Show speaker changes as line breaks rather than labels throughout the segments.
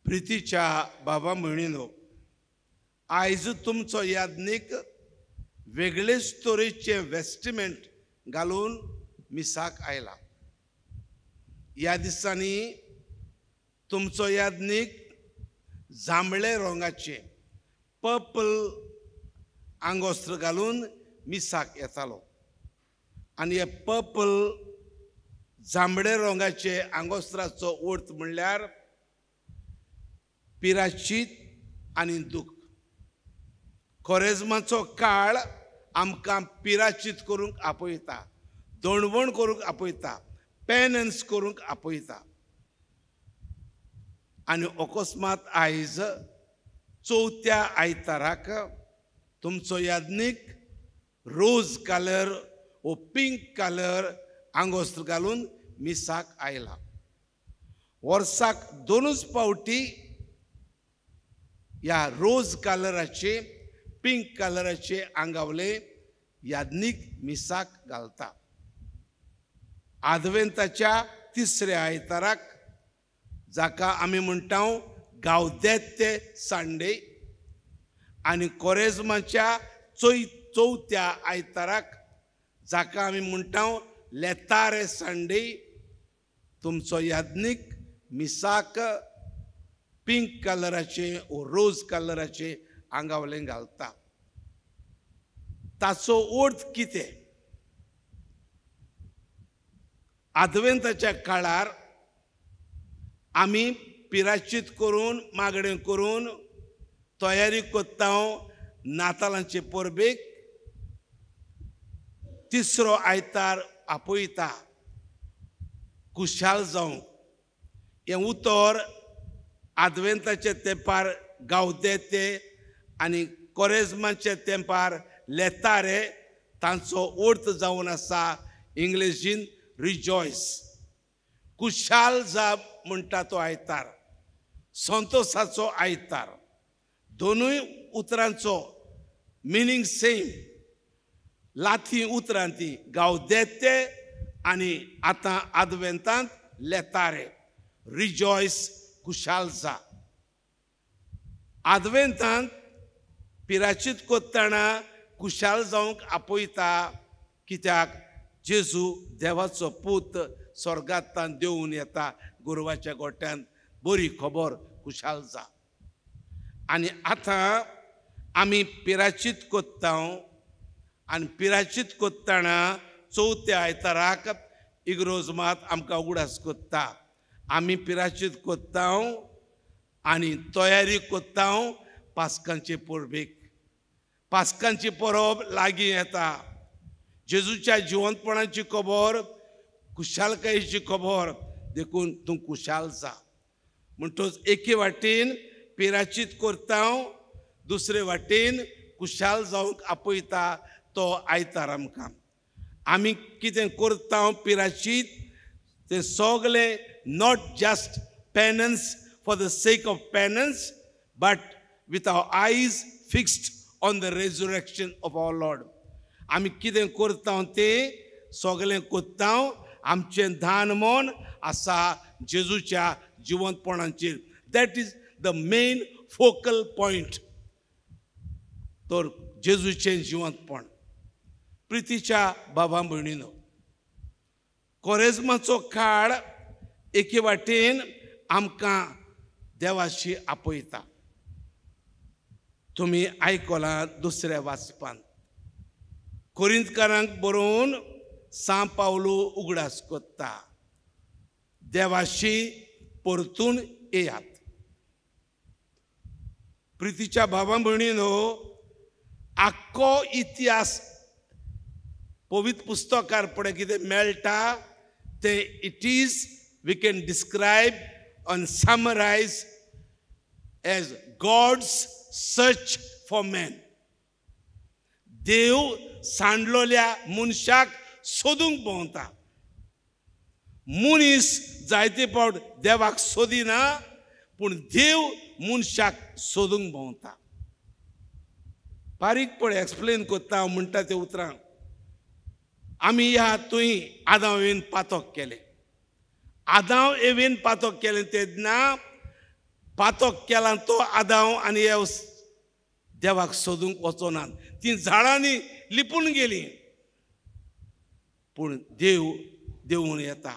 प्रितीच्या बाबा भयणीनो, आयज तुमचो याज्ञीक वेगळेच तरेचें वेस्टिमेंट घालून मिसाक आयला. ह्या दिसांनी तुमचो याज्ञीक जांबळे रंगाचें पर्पल आंगोस्त्र घालून मिसाक येतालो आनी हे पर्पल जांबळे रंगाचे आंगोस्त्राचो अर्थ म्हणल्यार पिराचीत आनी दुख्ख. कोरेज्माचो काळ आमकां पिराचीत करूंक आपयता, दणवण करूंक आपयता, पेनन्स करूंक आपयता. आनी अकस्मात आयज चवथ्या आयताराक तुमचो याज्ञीक रोज कलर वो पिंक कलर आंगोस्त्र घालून मिसाक आयला. वर्साक दोनूच पावटी ह्या रोज कलराचे पिंक कलराचे आंगावले याज्ञीक मिसाक घालता. आदवेंताच्या तिसऱ्या आयताराक, जाका आमी म्हणटा गावदेते संडे, आनी कोरेज्माच्या चवथ्या आयताराक, जाका आमी म्हणटा लेतारे संडे, तुमचो याज्ञीक मिसाक पिंक कलराचे वो रोज कलराचे आंगावलें घालता. ताचो अर्थ कितें? आदवेंताच्या काळार आमी पिराचीत करून मागणें करून तयारी करता नातालांचे परबेक. तिसरो आयतार आपयता खुशाल जावंक. हें उतर आदवेंताचे तेंपार गावदेते आनी कोरेज्माचे तेंपार लेतारे तांचो अर्थ जावन आसा इंग्लिशीन रिजॉयस, खुशाल जा म्हणटा तो आयतार, संतोसाचो आयतार. दोनूय उतरांचो मिनींग सेम. लाथी उतरां ती गावदेते आनी आतां आदवेंतांत लेतारे, रिजॉयस, खुशाल जा. आदवेंतांत पिराचीत कोत्ताना खुशाल जावंक आपयता, कित्याक जेजू देवाचो पूत स्वर्गांतल्यान देंवून येता गोरवाच्या गोट्यांत, बरी खबर, खुशाल जा. आनी आतां आमी पिराचीत कोत्ता आनी पिराचीत कोत्ताना चवथ्या आयताराक इग्रोज मात आमकां उगडास कोत्ता. आमी पिराचीत कोत्ता आनी तयारी कोत्ता पास्कांचे परबेक. पास्कांची परब लागीं येता. जेजूच्या जिवंतपणाची खबर, खुशालकायेची खबर, देखून तूं खुशाल जा. म्हणटच एके वाटेन पिराचीत करता, दुसरे वाटेन खुशाल जावंक आपयता तो आयतार आमकां. आमी कितें करता पिराचीत तें सगलें not just penance for the sake of penance, but with our eyes fixed on the resurrection of our Lord. आमी कितें करता तें सगलें करता आमचें धान मन आसा जेजूच्या जिवंतपणाचेर. That is the main focal point, तर जेजूचें जिवंतपण. प्रितीच्या बाबा भयणीनो, कोरेज्माचो काळ एके वाटेन आमकां देवाशी आपयता. तुमी आयकलां दुसऱ्या वाचपान कोरिंतकारांक बरोवन सां पावलो उगडास कोत्ता, देवाशी परतून येयात. प्रितीच्या भावा भयणीनो, आख्खो इतिहास पवित्र पुस्तकार पळय कितें मेळटा तें it is we can describe and summarise as God's search for man. देव सांडलोल्या मनशाक सोदूंक भोंवता. मनीस जायते फावट देवाक सोदिना, पूण देव मनशाक सोदूंक भोंवता. बारीक पळय एक्सप्लेन करता हांव म्हणटा ते उतरां. आमी ह्या तुंय आदांव एवीन पातक केलें. आदांव एवीन पातक केलें तेन्ना पातक केला तो आदांव आनी एव देवाक सोदूंक वचोनात, तीं झाडांनी लिपून गेलीं. पूण देव देवून येता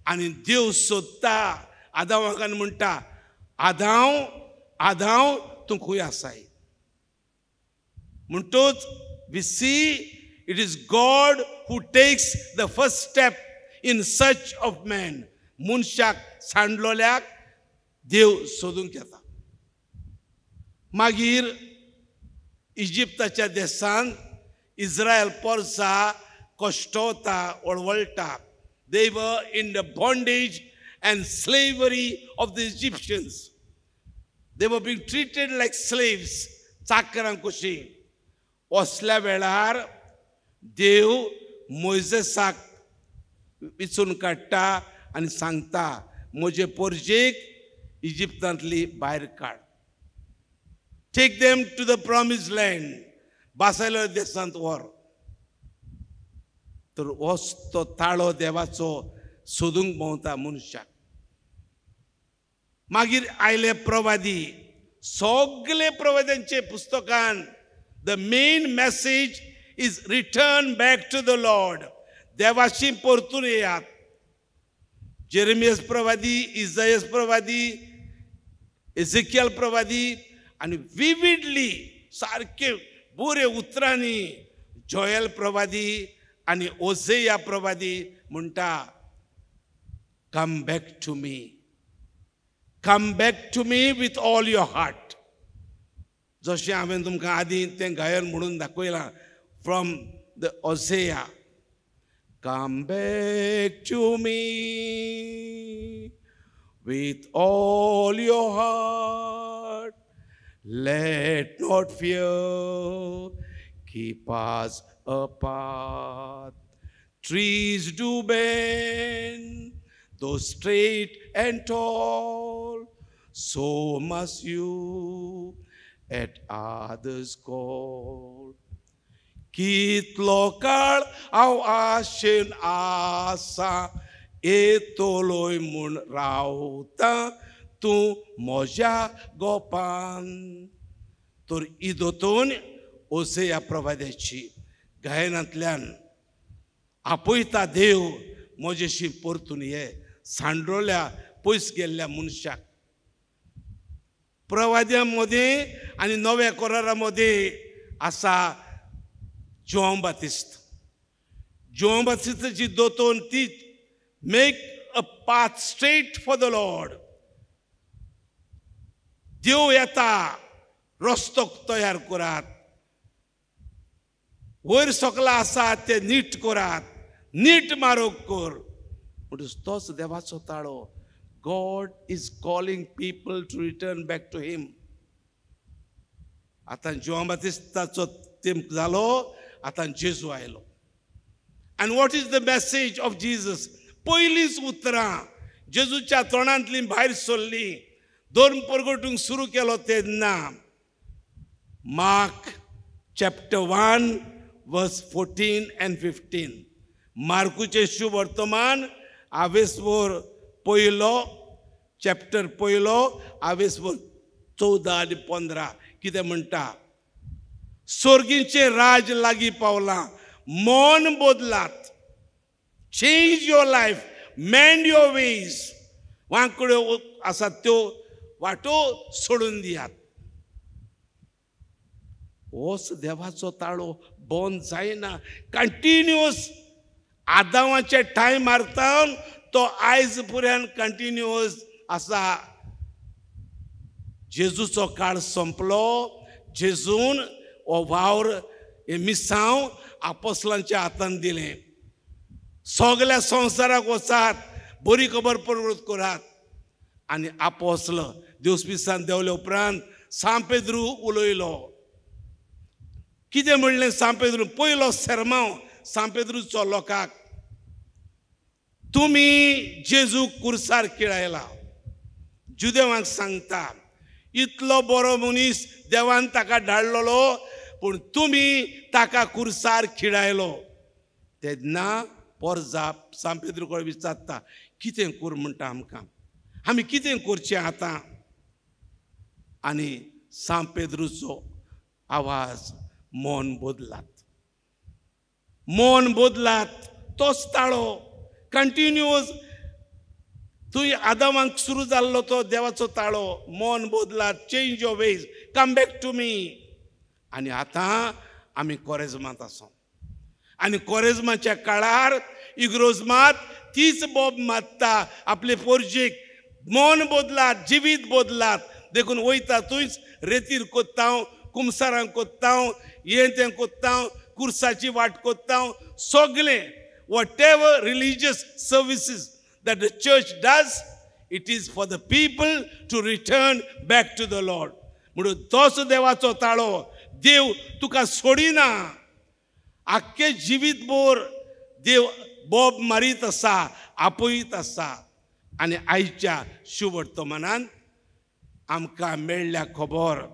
आनी देव सोदता आदांवाक आनी म्हणटा, आदांव आदांव तूं खंय आसाय? म्हणटूच we see it is God who takes the first step in search of man. मनशाक सांडलोल्याक देव सोदूंक येता. मागीर इजिप्ताच्या देशांत Israel Porsa कश्टवता, वळवळटा. They were in the bondage and slavery of the Egyptians. They were being treated like slaves, चाकरां कशीं. असल्या वेळार देव मोयजेसाक विचून काडटा आनी सांगता, म्हजे पोरजेक इजिप्तांतली भायर काड. Take them to the promise land, बासायलो देशांत व्हर. तर होच तो ताळो देवाचो सोदूंक भोंवता मनशाक. मागीर आयले प्रवादी. सगळे प्रवाद्यांचे पुस्तकान the main message is return back to the Lord. देवाशी परतून येयात. जेरेमियस प्रवादी, इजायस प्रवादी, एझेकियल प्रवादी आनी विविडली सारके बरे उतरांनी जोयल प्रवादी आनी ओझेया प्रवादी म्हणटा, come back to me, come back to me with all your heart. जशें हांवें तुमकां आदीं तें गायन म्हणून दाखयलां from the Hosea. Come back to me with all your heart, let not fear keep us apart. Trees do bend, though straight and tall, so must you at others' call. कितलो काळ हांव आशेन आसा, येतलोय म्हूण रावता तूं म्हज्या गोपान. तर ही दोतोन ओसेया प्रवाद्याची गायनांतल्यान आपयता देव म्हजेशी परतून ये, सांडोल्या पयस गेल्ल्या मनशाक. प्रवाद्यां मदीं आनी नव्या करारा मदीं आसा जुआंव बातिस्त. जुआंव बातिस्ताची दोतोन ती make a path straight for the Lord. देव येता, रस्तो तयार करात, वयर सकला आसा ते नीट करात, नीट मारोग कर. म्हणटच तोच देवाचो ताळो. God is calling people to return back to him. आतां जुआंव बातिस्ताचो तेंप जालो, आतां जेजू आयलो. And what is the message of Jesus? पयलींच उतरां जेजूच्या तोंडांतलीं भायर सरलीं, धर्म परगटूंक सुरू केलो तेन्ना. Mark chapter 1 verse 14 and 15. मार्कूचें शुभ वर्तमान आवेसवर पयलो चॅप्टर पयलो आवेसवर 14 आनी 15 कितें म्हणटा? स्वर्गीचें राज लागीं पावलां, मन बदलात. Change your life, mend your ways. वांकड्यो आसात त्यो वाटो सोडून दियात. होच देवाचो ताळो बंद जायना, कंटिन्युअस. आदावाचे टायम मारता तो आयज पुऱ्यान कंटिन्युअस आसा. जेजूचो काळ सोंपलो, जेजून हो वावर हे मिसांव आपोसलांच्या हातान दिलें. सगळ्या संवसाराक वचात, बरी खबर प्रवृत्त करात. आनी आपोसल देवस्पिसान देंवले उपरांत सांत पेद्रू उलयलो. कितें म्हणलें सांत पेद्रू? पयलो सेर्मांव सांत पेद्रूचो लोकांक, तुमी जेजूक कुर्सार किळायला. जुदेवांक सांगता, इतलो बरो मनीस देवान ताका धाडलेलो, पूण तुमी ताका कुर्सार खिळायलो. तेन्ना पोरजा सांत पेद्रू कडेन विचारता, कितें कर म्हणटा आमकां, आमी कितें करचें आतां? आनी सांत पेद्रूचो आवाज मन बदलात, मन बदलात. तोच ताळो कंटिन्युअस तुवें आदामाक सुरू जाल्लो तो देवाचो ताळो, मन बदलात, change your ways, come back to me. आनी आतां आमी कोरेजमांत आसा आनी कोरेजमाच्या काळार इग्रोज मात तीच बोब मारता आपले पोरजेक, मन बदलात, जिवीत बदलात. देखून वयता थंयच रेतीर कोत्ता, कुमसारांक कोत्ता, हें तें कोत्ता, कुर्साची वाट कोत्ता, सगळें whatever religious services that the church does, it is for the people to return back to the Lord. म्हणून तोच देवाचो ताळो, देव तुका सोडिना, आख्खे जिवीत भर देव बोब मारीत आसा, आपयत आसा. आनी आयच्या शुभवर्तमानान आमकां मेळ्ळ्या खबर,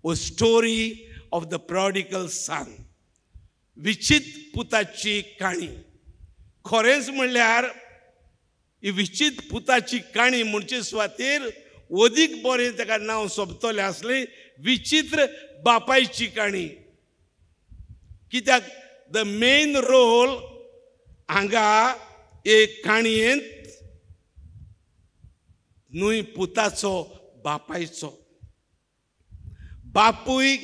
a story of the prodigal son, विचित पुताची काणी. खरेंच म्हणल्यार ही विचित पुताची काणी म्हणचे सुवातेर अदीक बरें ताका नांव सोबतलें आसलें विचित्र बापायची काणी. कित्याक the main role हांगा एक काणयेंत न्हय पुताचो, बापायचो. बापूय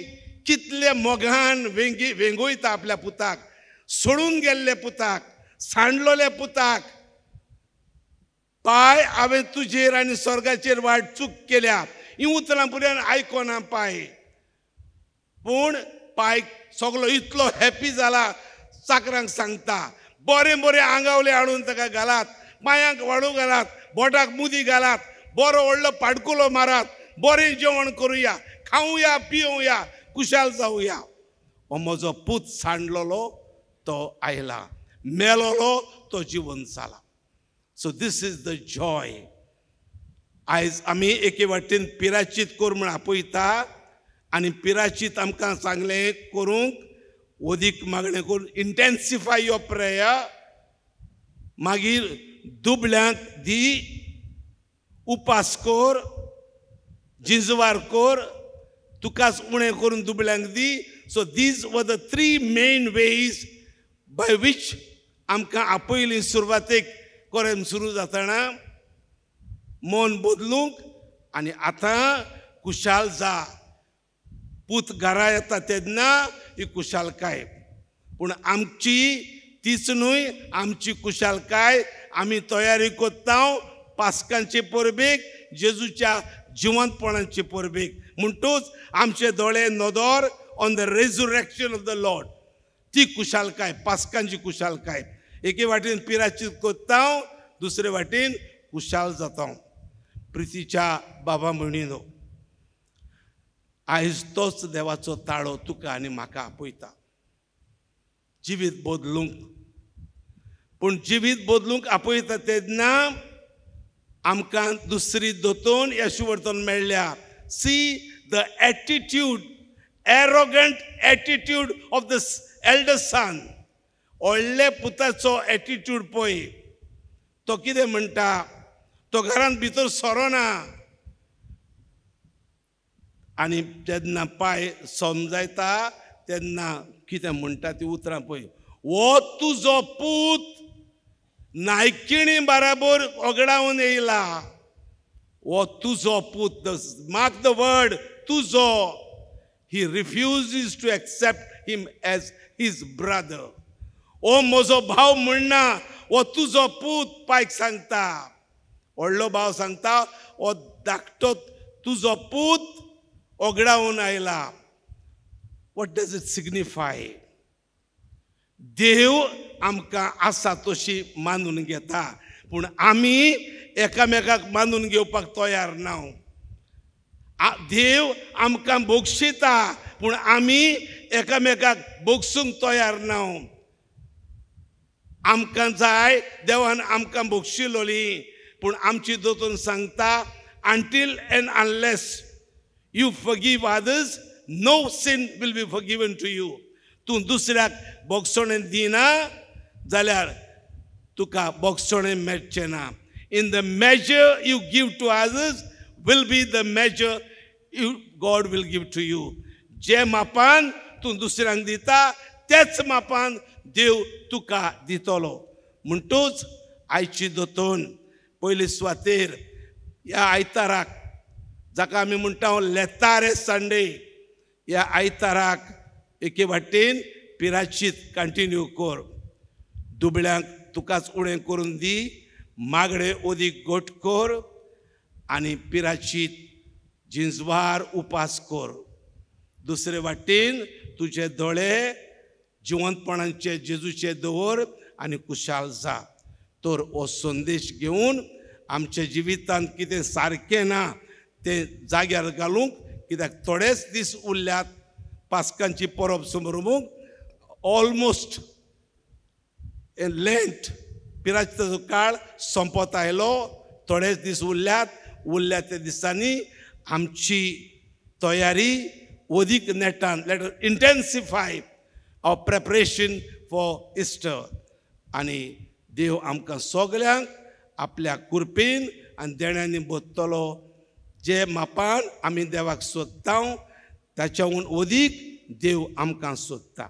कितले मोगान वेंगी वेंगोयता आपल्या पुताक, सोडून गेल्ले पुताक, सांडलोले पुताक. पाय हांवें तुजेर आनी स्वर्गाचेर वाट चूक केल्या, ही उतरां पुराय आयकोना पाय. पूण पाय सगलो इतलो हॅपी जाला, चाकरांक सांगता बरें बरें आंगावले हाडून ताका घालात, पांयांक वाडू घालात, बोटाक मुदी घालात, बरो व्हडलो पाडकुलो मारात, बरें जेवण करुया, खावया पिवया, कुशाल जावया. हो म्हजो पूत सांडलोलो तो आयला, मेलोलो तो जिवन जाला. So this is the joy. आयज आमी एके वाटेन पिराचीत कर म्हूण आपयता आनी पिराचीत आमकां सांगलें करूंक अदीक मागणें करून इंटेन्सिफाय your prayer. मागीर दुबळ्यांक दी, उपास कर, जिंजवार कर, तुकाच उणें करून दुबळ्यांक दी. So these were the three main ways by which आमकां आपयली सुरवातेक कोरेम सुरू जातना मन बदलूंक. आनी आतां कुशाल जा, पूत घरा येता तेन्ना ही कुशालकाय. पूण आमची तीच न्हय, आमची कुशालकाय आमी तयारी करता पास्कांचे परबेक, जेजूच्या जिवंतपणाचे परबेक. म्हणटूच आमचे दोळे नदर on the resurrection of the Lord. ती कुशालकाय, पास्कांची कुशालकाय. एके वाटेन पिराची करता, दुसरे वाटेन कुशाल जाता. प्रितीच्या बाबा म्हणिनो, आयज तोच देवाचो ताळो तुका आनी म्हाका आपयता जिवीत बदलूंक. पूण जिवीत बदलूंक आपयता तेन्ना आमकां दुसरी दोतोन यशवर्तन मेळ्ळ्या. See the attitude, arrogant attitude of the elder son. व्हडल्या पुताचो एटिट्यूड पळय, तो कितें म्हणटा, तो घरांत भितर सरोना. आनी जेन्ना पाय समजायता तेन्ना कितें म्हणटा ती उतरां पळय, हो तुजो पूत नायकिणी बराबर ओगडावन येयला, हो तुजो पूत. मार्क the word, तुजो. He refuses to accept him as his brother. ओ म्हजो भाव म्हणना, हो तुजो पूत पायक सांगता. व्हडलो भाव सांगता, हो धाकटो तुजो पूत ओगडावन आयला. What does it signify? देव आमकां आसा तशी मानून घेता, पूण आमी एकामेकाक मानून घेवपाक तयार ना. देव आमकां बोगशिता, पूण आमी एकामेकाक बोगसूंक तयार ना. आमकां जाय देवान आमकां बोगशिलोली, पूण आमची दोतोन सांगता, until and unless you forgive others, no sin will be forgiven to you. तूं दुसऱ्याक बोगसणें दिना जाल्यार तुका बोगसणें मेळचें ना. In the measure you give to others will be the measure you God will give to you. जे मापान तूं दुसऱ्यांक दिता तेच मापान देव तुका दितलो. म्हणटूच आयची दोतोन पयली सुवातेर ह्या आयताराक, जाका आमी म्हणटा लेतारे संडे, ह्या आयताराक एके वाटेन पिराचीत कंटिन्यू कर. दुबळ्यांक तुकाच उणें करून दी, मागणे ओदीक गोट कर आनी पिराचीत जिंजवार उपास कर. दुसरे वाटेन तुजे दोळे जिवंतपणाचे जेजूचे दवर आनी कुशाल जा. तर हो संदेश घेवन आमच्या जिवितांत कितें सारकें ना तें जाग्यार घालूंक, कित्याक थोडेच दीस उरल्यात पास्कांची परब समरूंक. ऑलमोस्ट लेंट पिराचो काळ सोंपत आयलो, थोडेच दीस उरल्यात. उरल्या त्या दिसांनी आमची तयारी अदीक नेटान, let intensify our preparation for Easter. आनी देव आमकां सगल्यांक आपल्या कृपेन आनी देण्यांनी बदतलो. जे मापान आमी देवाक सोदता ताच्याहून अदीक देव आमकां सोदता.